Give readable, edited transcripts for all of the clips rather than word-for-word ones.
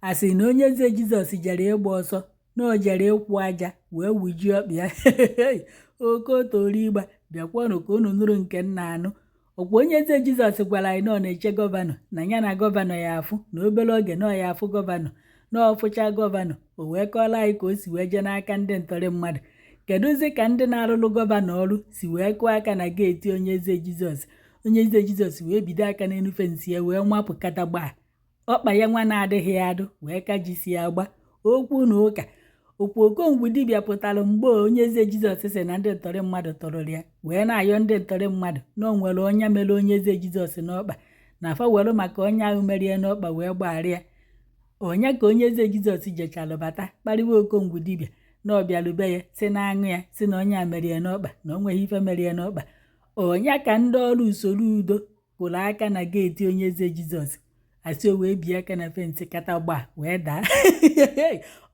A sị na Onye Eze Jizọs jere ịgba ọsọ, na o jere ịkwụ aja wee wujie ọkpa ya. Okotorigba, bịakwanụ ka unu nụrụ nke nna anụ. Ọkwa Onye Eze Jizọs gwara anyị na ọ na-eche gọvanọ, na ya na gọvanọ ya afụ, na obere oge na ọ ya afụ gọvanọ, na ọ fụcha gọvanọ, o wee kọọrọ anyị ka o si wee jee n'aka ndị ntọrị mmadụ. Kedụzi ka ndị na-arụrụ gọvanọ ọrụ si wee kụọ aka na geeti Onye Eze Jizọs? Onye Eze Jizọs wee bido aka n'elu fence ya wee mapụ katagba ọkpa ya nwa na-adịghị adụ wee ka jisi ya agba okwu na ụka. Okwu Okongwu dibịa pụtara mgbe Onye Eze Jizọs sị na ndị ntọrị mmadụ tọrọ ya, wee na-ayọ ndị ntọrị mmadụ na o nwere ọnya mere Onye Eze Jizọs n'ọkpa, na fa were maka ọnya ahụ mere ya n'ọkpa wee gbaghara ya. Ọnya ka Onye Eze Jizọs jechalụ bata kparịwa Okongwu dibịa na ọ bịalụ be ya si na-aṅụ ya, si na ọnya mere ya n'ọkpa, na o nweghị ife mere ya n'ọkpa. Ọnya ka ndị ọrụ Soludo kụrụ aka na geeti Onye Eze Jizọs, asị o wee bie aka na fence kata gbaa wee daa.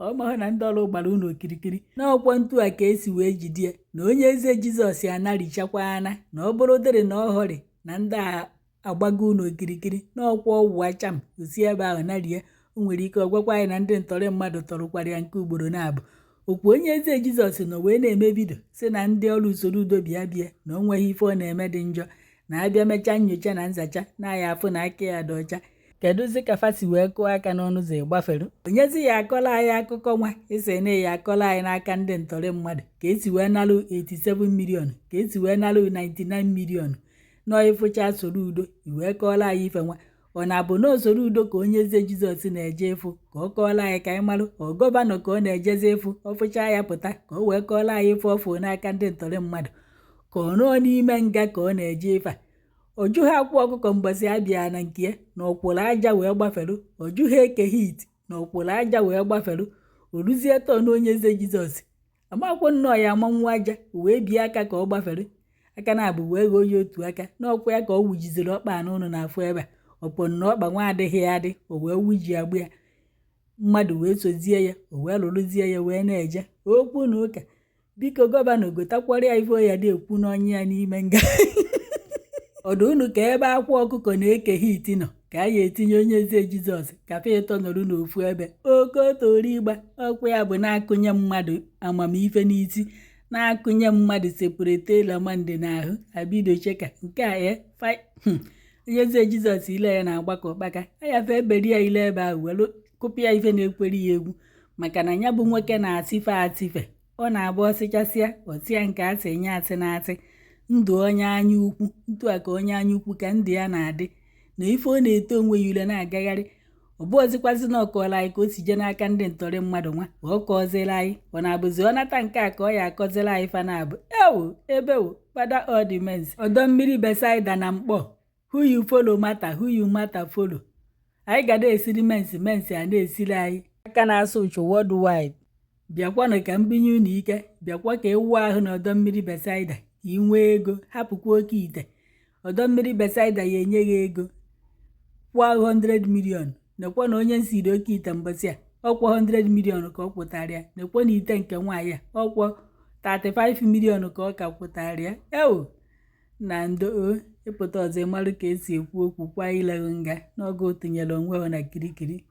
Ọ mahụ na ndị ọrụ gbara unu okirikiri n'ọkwọ ntu a ka esi wee jide ya, na Onye Eze Jizọs anarichakwana, na ọ bụrụ dịrị na ọ họrị na ndị a agbago unu okirikiri n'ọkwa ọgwụ acham osi ebe ahụ narie. O nwere ike ọ gwakwa anyị na ndị ntọrị mmadụ tọrụkwara ya nke ugboro na-abụ. Okwu Onye Eze Jizọs nọ wee na-eme video si na ndị ọrụ Soludo bịa bịa, na o nweghị ife ọ na-eme dị njọ, na abịa mechaa nyocha na nzacha na ya afụ na aka ya dị ọcha. Kedụzi ka fa si wee kụọ aka n'ọnụ ụzọ ịgbafere? Onyezi ya akọrọ anyị akụkọ nwa isi na ya akọrọ anyị n'aka ndị ntọrị mmadụ ka esi wee nalụ 87 million, ka esi wee nalụ 99 million nọ ịfụcha Soludo i wee kọọrọ anyị ife nwa. Ọ na-abụ na Soludo ka Onye Eze Jizọs na-eje ịfụ ka ọ kọọrọ anyị ka anyị marụ? Ọ gọvanọ ka ọ na-ejezi ịfụ, ọ fụcha ya pụta ka ọ wee kọọrọ anyị ife ọfụ n'aka ndị ntọrị mmadụ? Ka ọ nọọ n'ime nga ka ọ na-eje ife a? Ọ jụghị akwa ọkụkọ mbọsị abịa na nke ya na ọkwụrụ aja wee gbaferu. Ọ jụghị Eke Hit na ọkwụrụ aja wee gbaferu. O ruzie turn Onye Eze Jizọs, amakwọ nnọọ ya amanwụ aja wee bie aka ka ọ gbafere, aka na-abụ wee ghọọ ya otu aka n'ọkwa ya ka ọ wujiziri ọkpa anụ ụnụ na-afụ ebe a. Ọpọ na ọkpa nwa adịghị ya adị, o wee wuji agbụ ya, mmadụ wee sozie ya, o wee lụrụzie ya wee na-eje okwu na ụka. Biko gọvanọ gotakwara ya ife ya dị ekwu n'ọnya ya n'ime nga. Ọdụ unu ka ebe akwa ọkụkọ na Eke Hit nọ ka a ya etinye Onye Eze Jizọs ka fa ịtọ nọrọ n'ofu ebe. Okotorigba, ọkwa ya bụ na-akụnye mmadụ amamife n'isi, na-akụnye mmadụ separatela mande n'ahụ abido cheka nke a e Onye Eze Jizọs ile ya na-agbakọ ụkpaka ayafe eberi ya ile ebe ahụ were kụpịa ife na-ekweri ya egwu, maka na ya bụ nwoke na-asịfe asịfe. Ọ na-abụ ọsịchasịa ọsịa nke asị nye asị na-asị ndụ onye anya ukwu ntu a ka onye anya ukwu ka ndụ ya na-adị na ife ọ na-eto onwe ya ule na-agagharị. Ọ bụ ọzịkwazị na ọ kọọrọ anyị ka o si jee n'aka ndị ntọrị mmadụ nwa, ọ kọọziri anyị. Ọ na-abụzi ọ nata nke a ka ọ ya akọziri anyị fa na-abụ ewo ebewo father all the mens ọdọ mmiri Bethesda na Mkpọ. Who you follow matter, who you matter follow. Anyị ga na-esiri mens, mens a na-esiri anyị. Aka na-asụ ụchụ worldwide, bịakwanụ ka m binye unu ike, bịakwa ka ịwụ ahụ n'ọdọ mmiri Bethesda ka ị nwee ego, hapụkwa oke ite. Ọdọ mmiri Bethesda ya enye gị ego kwụọ 100 million. Nekwa na onye nsiri oke ite mbọsị a, ọkwọ 100 million ka ọ kwụtara ya. Nekwa na ite nke nwaanyị a, ọkwọ 35 million ka ọ ka kwụtara ya. Ewo na ndo o ịpụta ọzọ ịmarụ ka esi ekwu okwu kwa ileghị nga n'oge o tinyere onwe ha na kirikiri.